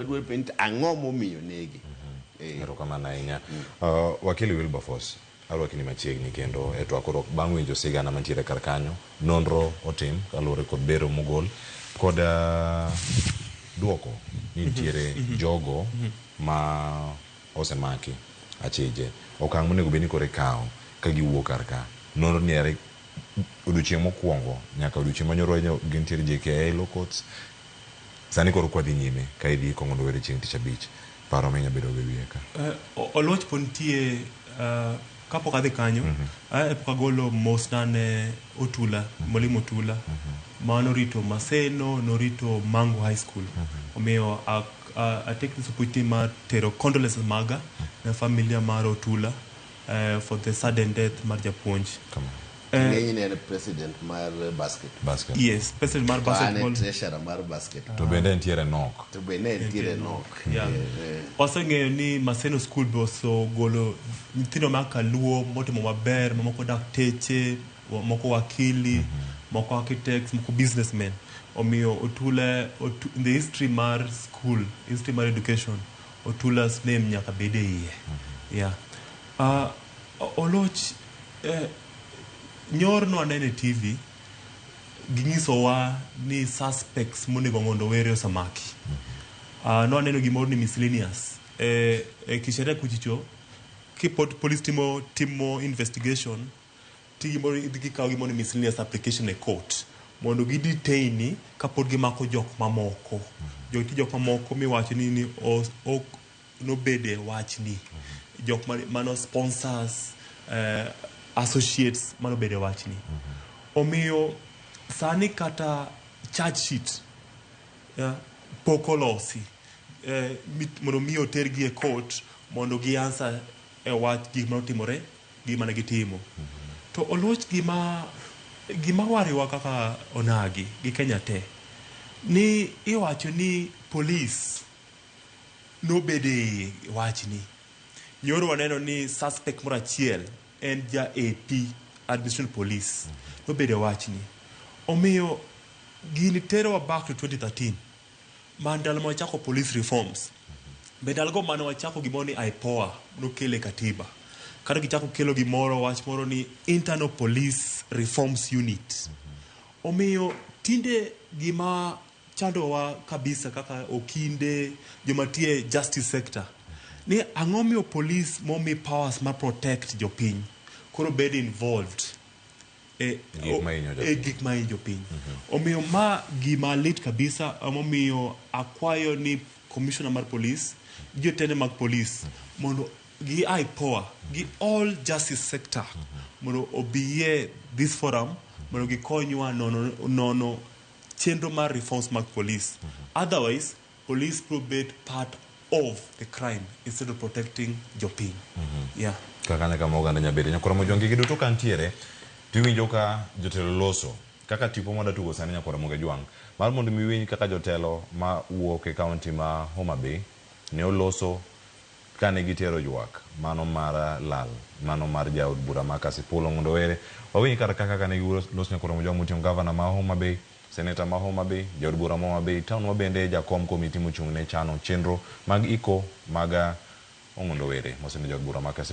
Adwaro penjo ni ang'o momiyo nege? Eh. Erokamano ahinya. Wakili Wilberforce, arwakini machiegni kendo e twak koro bang' winjo sigana mantiere kar kanyo, nonro otim kaluwore kod bero mogol kod duoko ni nitiere jogo ma osemaki achije. Okang' monego bed ni koro ikawo ka giwuok kar ka. Nonro ni ere odiochieng' mokwongo nyaka odiochieng' manyoro gintiere JKIA Law Courts. Sani koro kwadhi nyime ka idhi iko mondo were chieng' tich abich. Paro minya bedo go e wiye ka. Oluoch pod nitie kapok adhi kanyo pok agolo mosna ne Otula, Mwalimu Otula manorito Maseno, norito Mangu High School. Omiyo I take this opportunity mar tero condolences maga ne familia mar Otula for the sudden death mar japuonj. Ng'enyne en president mar basket. Basket. Yes, president mar To an e basketball. treasurer mar basket. To bende nitiere nok. To be ne nitiere nok. Waseng'eyo ni Maseno School be osegolo nyithindo ma kaluo motimo maber, mamoko dakteche, moko wakili, moko architects, moko businessmen. Omiyo Otula, in the history mar school, history mar education, Otula's name nyaka bed e iye. Yeah. Oloch, nyor nwaneno e TV, ginyisowa ni suspects monego Ong'ondo Were osemaki. Nwaneno gimoro ni miscellaneous. E kisheria kuchicho, kipod police timo investigation, ti gimoro gikawo gimoro ni miscellaneous application e court mondo gi detain kapod gimako jok mamoko. Jok jok mamoko miwacho ni ok nobede wachni. Jok mano sponsors, associates manobede wachni. Omiyo sani kata charge sheet pok olosi mondo mi otergi e court mondo gi answer e wach gik manotimore gi mane gitimo. To Oluoch gima wariwa kaka onagi gi Kenya te ni iwacho ni police nobede wachni. Nyoro waneno ni suspect moro achiel en ja AP Administration Police nobede wachni. Omiyo gini terowa back to 2013 ma ndalo ma wachako police reforms. Be ndalogo mane wachako gimoro ni IPOA nokele katiba. Kata gichako kelo gimoro wach moro ni Internal Police Reforms Unit. Omiyo tinde gima chandowa kabisa kaka okinde joma tie justice sector ni ang'o miyo police momi powers mar protect jopiny koro bed involved e Gik ma hinyo jopiny. E gik ma hinyo jopiny. Omiyo ma gima lit kabisa emomiyo akwayo ni commissioner mar police gi jotende mag police mondo gi IPOA gi all justice sector mondo obiye this forum mondo gikonywa nono chenro mar reforms mag police. Otherwise police will be part of the crime instead of protecting jopiny. Yeah. Kaka nyaka ma oganda nyabede. Nyakwar Mojwang' gigi duto ka ntiere tiwinjo ka jotelo loso kaka tipo mwada tugo sani Nyakwar Mojwang' mar mondo mi winj kaka jotelo ma wuok e kaunti ma Homa Bay ne oloso kane gitero ywak mano mar lal mano mar jaod bura ma Kasipul Ong'ondo Were. Wawinj kar kaka kane giloso Nyakwar Mojwang' moting'o gavana ma Homa Bay, seneta ma Homa Bay, jaod bura ma Homa Bay, town ma bende jakom komiti mochung' ne chano chenro mag iko mag Ong'ondo Were mosemiyo jaod bura ma Kasipul.